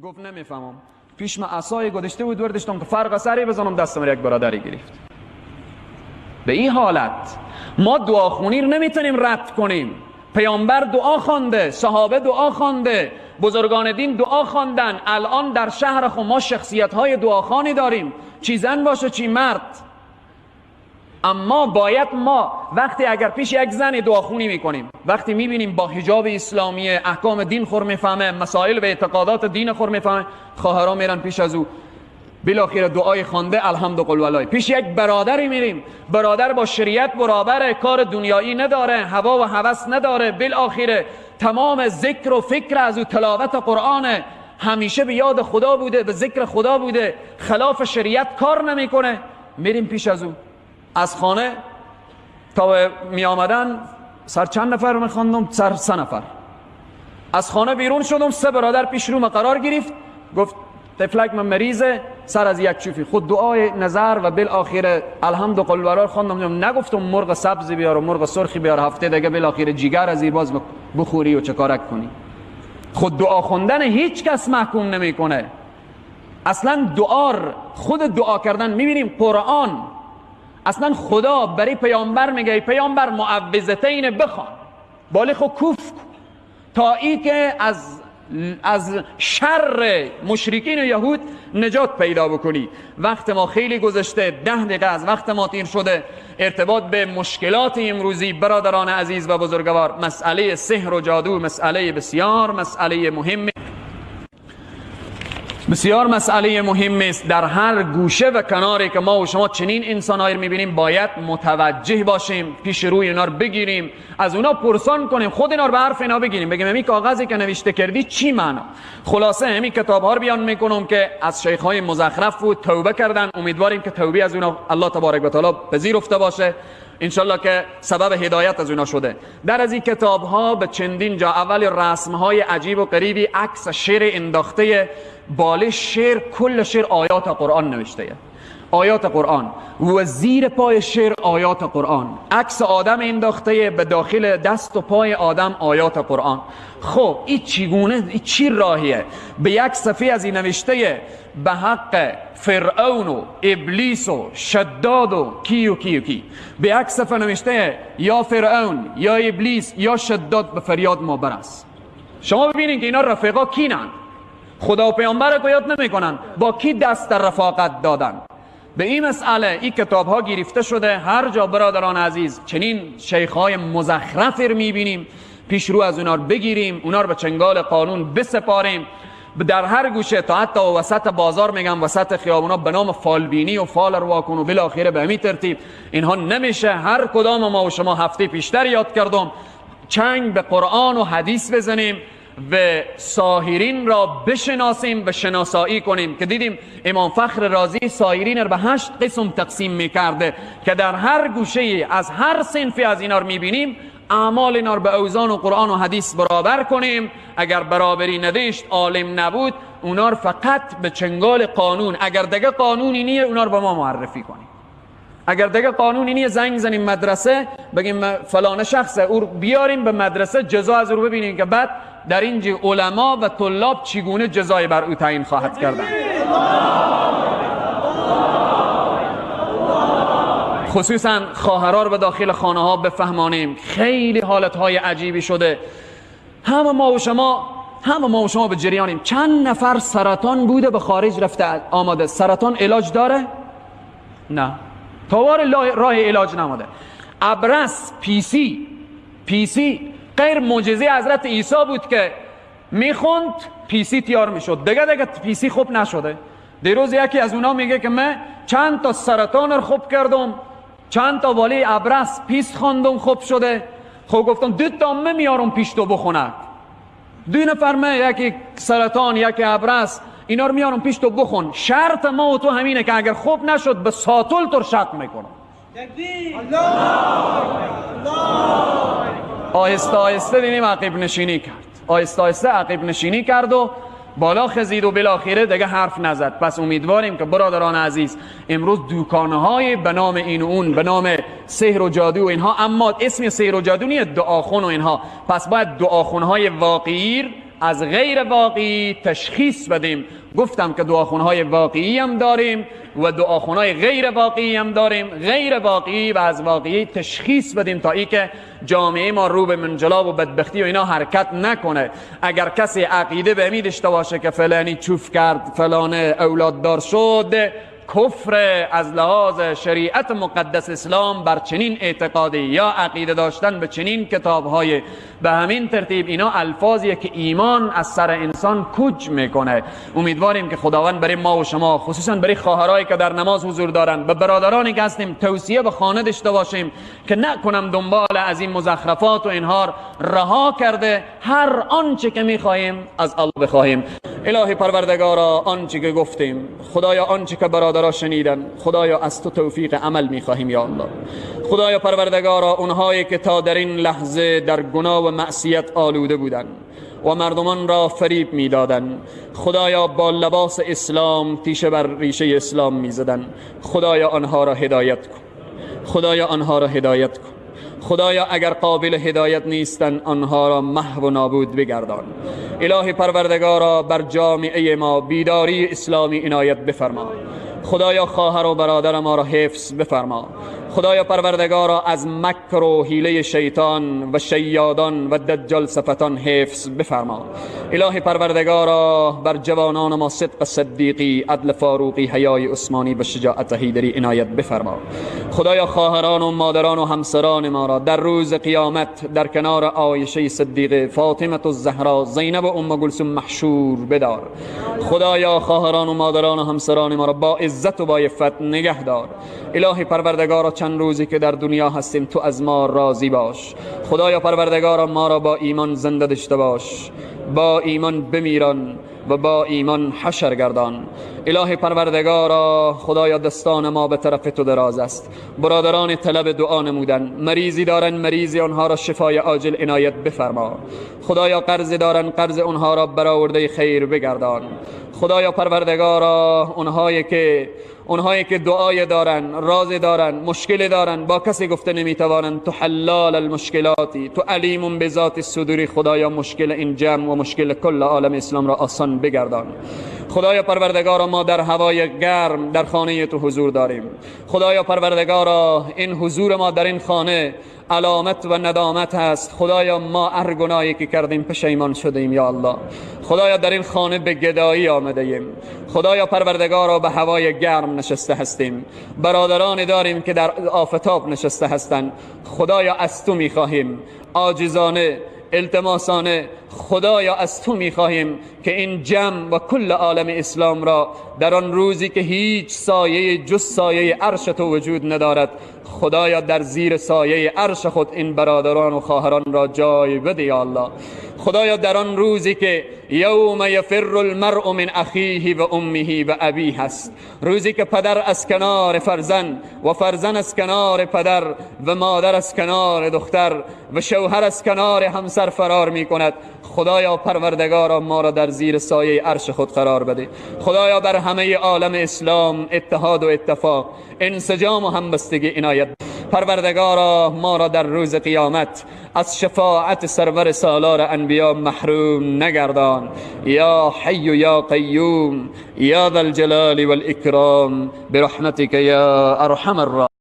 گفت نمیفهمم. پیش من عصای گذاشته بود، وردشتم که فرق سری بزنم، دستم یک برادری گرفت. به این حالت ما دعاخونی رو نمیتونیم رد کنیم. پیامبر دعا خوانده، صحابه دعا خوانده، بزرگان دین دعا خواندن. الان در شهر خود ما شخصیت های دعاخوانی داریم، چی زن باشه چی مرد. اما باید ما وقتی اگر پیش یک زن دعاخونی میکنیم، وقتی میبینیم با حجاب اسلامی احکام دین خور میفهمه، مسائل و اعتقادات دین خور میفهمه، خواهرها میرن پیش از او، بالاخره دعای خوانده الحمد قل ولای. پیش یک برادری میریم، برادر با شریعت برابر، کار دنیایی نداره، هوا و هوس نداره، بالاخره تمام ذکر و فکر از او تلاوت قرآن، همیشه به یاد خدا بوده، به ذکر خدا بوده، خلاف شریعت کار نمیکنه، میریم پیش از او. از خانه تا می آمدن سر چند نفر میخواندم؟ سر 3 نفر. از خانه بیرون شدم، 3 برادر پیش روم قرار گرفت. گفت طفلک من مریضه، سر از یک چوفی خود دعای نظر و بالاخره الحمد قل ولای خواندم. نگفتم مرغ سبزی بیار و مرغ سرخی بیار، هفته دیگه بالاخره جیگر از باز بخوری و چه کارک کنی. خود دعا خوندن هیچ کس محکوم نمیکنه. اصلا دعا، خود دعا کردن، میبینیم قرآن اصلا خدا برای پیامبر میگه پیامبر معوذتین بخوان، بالخ و کوف تا ای که از شر مشرکین و یهود نجات پیدا بکنی. وقت ما خیلی گذشته، 10 دقیقه از وقت ما تیر شده. ارتباط به مشکلات امروزی برادران عزیز و بزرگوار، مسئله سحر و جادو مسئله بسیار مسئله مهم، بسیار مسئله مهم است. در هر گوشه و کناری که ما و شما چنین انسانهایی رو میبینیم باید متوجه باشیم، پیش روی اینا رو بگیریم، از اونا پرسان کنیم، خود اینا رو به حرف اینا بگیریم، بگیم همین کاغذی که نوشته کردی چی معنا. خلاصه همین کتاب‌ها رو بیان میکنم که از شیخ‌های مزخرف بود، توبه کردن، امیدواریم که توبه از اونا الله تبارک و تعالی پذیرفته باشه انشالله که سبب هدایت از اونا شده. در از این کتاب ها به چندین جا، اول رسم های عجیب و غریبی، عکس شعر انداخته، بالای شعر کل شعر آیات قرآن نوشته، آیات قرآن، و زیر پای شعر آیات قرآن، عکس آدم انداخته به داخل دست و پای آدم آیات قرآن. خب این چگونه، این چی راهیه؟ به یک صفحه از این نوشته به حق فرعون و ابلیس و شداد و کی و کی و کی، به یک صفحه نوشته یا فرعون یا ابلیس یا شداد به فریاد ما برس. شما ببینید که اینا رفیقا کینن، خدا و پیامبر رو یاد نمیکنن، با کی دست در رفاقت دادن. به این مسئله این کتاب ها گرفته شده. هر جا برادران عزیز چنین شیخ های مزخرف رو میبینیم، پیش رو از اونا رو بگیریم، اونا رو به چنگال قانون بسپاریم. در هر گوشه تا حتی وسط بازار میگم، وسط خیابونا، به نام فالبینی و فال رو واکن و بالاخره به همین ترتیب اینها نمیشه. هر کدام ما و شما هفته پیشتر یاد کردم چنگ به قرآن و حدیث بزنیم و ساحرین را بشناسیم و شناسایی کنیم، که دیدیم امام فخر رازی ساحرین را به 8 قسم تقسیم میکرده که در هر گوشه از هر صنفی از اینا رو میبینیم، اعمال اینا رو به اوزان و قرآن و حدیث برابر کنیم. اگر برابری نداشت، عالم نبود، اونا رو فقط به چنگال قانون، اگر دیگه قانونی نیه اونا رو به ما معرفی کنیم. اگر دیگه قانونی نیه زنگ زنیم مدرسه، بگیم فلان شخص او رو بیاریم به مدرسه، جزا از او رو ببینیم که بعد در اینجا علما و طلاب چگونه جزای بر او تعیین خواهد کردن. خصوصا خواهرها رو به داخل خانه ها بفهمانیم. خیلی حالت های عجیبی شده. همه ما و شما به جریانیم. چند نفر سرطان بوده به خارج رفته آماده. سرطان علاج داره؟ نه، تاوار راه علاج نماده. ابرس، پیسی غیر معجزه حضرت عیسی بود که میخوند پیسی تیار میشد، دیگه پیسی خوب نشده. دیروز یکی از اونا میگه که من چند تا سرطان رو خوب کردم، چند تا والی ابرس پیس خواندم خوب شده. خب گفتم 2 تا من میارم پیش تو بخونه، 2 نفر من، یکی سرطان یکی ابرس، اینا رو میارم پیش تو بخون. شرط ما و تو همینه که اگر خوب نشد به ساتل تو شق میکنم. آهسته آهسته دیدیم عقب نشینی کرد، آهسته آهسته عقب نشینی کرد و بالا خزید و بالاخره دیگه حرف نزد. پس امیدواریم که برادران عزیز امروز دوکانهای به نام این و اون، به نام سحر و جادو و اینها، اما اسم سحر و جادو نیست، دعاخون و اینها. پس باید دعاخونهای واقعی از غیر واقعی تشخیص بدیم. گفتم که دعاخونهای واقعی هم داریم و دعاخونهای غیر واقعی هم داریم. غیر واقعی و از واقعی تشخیص بدیم تا ای که جامعه ما رو به منجلاب و بدبختی و اینا حرکت نکنه. اگر کسی عقیده به امید داشته باشه که فلانی چوف کرد، فلانه اولاد دار شد، کفر از لحاظ شریعت مقدس اسلام بر چنین اعتقادی یا عقیده داشتن به چنین کتاب‌های به همین ترتیب، اینا الفاظیه که ایمان از سر انسان کج میکنه. امیدواریم که خداوند برای ما و شما، خصوصا برای خواهرایی که در نماز حضور دارن، به برادرانی که هستیم، توصیه به خانه داشته باشیم که نکنم دنبال از این مزخرفات و اینها رها کرده، هر آنچه که میخواهیم از الله بخواهیم. الهی پروردگارا، آنچه که گفتیم خدایا، آنچه که برادرها شنیدن، خدایا از تو توفیق عمل میخواهیم یا الله. خدایا پروردگارا، اونهایی که تا در این لحظه در گناه و معصیت آلوده بودن و مردمان را فریب میدادن، خدایا با لباس اسلام تیشه بر ریشه اسلام میزدن، خدایا آنها را هدایت کن، خدایا آنها را هدایت کن. خدایا اگر قابل هدایت نیستن آنها را محو و نابود بگردان. الهی پروردگارا، بر جامعه ما بیداری اسلامی عنایت بفرما. خدایا خواهر و برادر ما را حفظ بفرما. خدایا پروردگارا، از مکر و حیله شیطان و شیادان و دجال صفتان حفظ بفرما. الهی پروردگارا، بر جوانان ما صدق صدیقی، عدل فاروقی، حیای عثمانی و شجاعت حیدری عنایت بفرما. خدایا خواهران و مادران و همسران ما را در روز قیامت در کنار عایشه صدیقه، فاطمه الزهرا، زینب و ام کلثوم محشور بدار. خدایا خواهران و مادران و همسران ما را با عزت و با عفت نگه دار. الهی پروردگارا، چند روزی که در دنیا هستیم تو از ما راضی باش. خدایا پروردگارا، ما را با ایمان زنده داشته باش، با ایمان بمیران و با ایمان حشر گردان. الهی پروردگارا، خدایا دستان ما به طرف تو دراز است. برادران طلب دعا نمودن، مریضی دارن، مریضی آنها را شفای عاجل عنایت بفرما. خدایا قرض دارن، قرض آنها را برآورده خیر بگردان. خدایا پروردگارا، اونهایی که دعای دارن، راز دارن، مشکل دارن، با کسی گفته نمیتوانن، تو حلال المشکلاتی، تو علیم بذات الصدوری، خدایا مشکل این جمع و مشکل کل عالم اسلام را آسان بگردان. خدایا پروردگارا، ما در هوای گرم در خانه تو حضور داریم. خدایا پروردگارا، این حضور ما در این خانه علامت و ندامت هست. خدایا ما هر گناهی که کردیم پشیمان شدیم یا الله. خدایا در این خانه به گدایی آمده ایم. خدایا پروردگارا، به هوای گرم نشسته هستیم. برادران داریم که در آفتاب نشسته هستند. خدایا از تو میخواهیم عاجزانه، التماسانه، خدایا از تو میخواهیم که این جمع و کل عالم اسلام را در آن روزی که هیچ سایه جز سایه عرش تو وجود ندارد، خدایا در زیر سایه عرش خود این برادران و خواهران را جای بده یا الله. خدایا در آن روزی که یوم یفر المرء من اخیه و امه و ابیه هست، روزی که پدر از کنار فرزند و فرزند از کنار پدر و مادر از کنار دختر و شوهر از کنار همسر فرار می کند، خدایا پروردگارا ما را در زیر سایه عرش خود قرار بده. خدایا بر همه عالم اسلام اتحاد و اتفاق، انسجام و همبستگی عنایت. پروردگارا ما را در روز قیامت از شفاعت سرور سالار انبیا محروم نگردان. یا حی یا قیوم یا ذا الجلال والاکرام برحمتک یا ارحم الراحمین.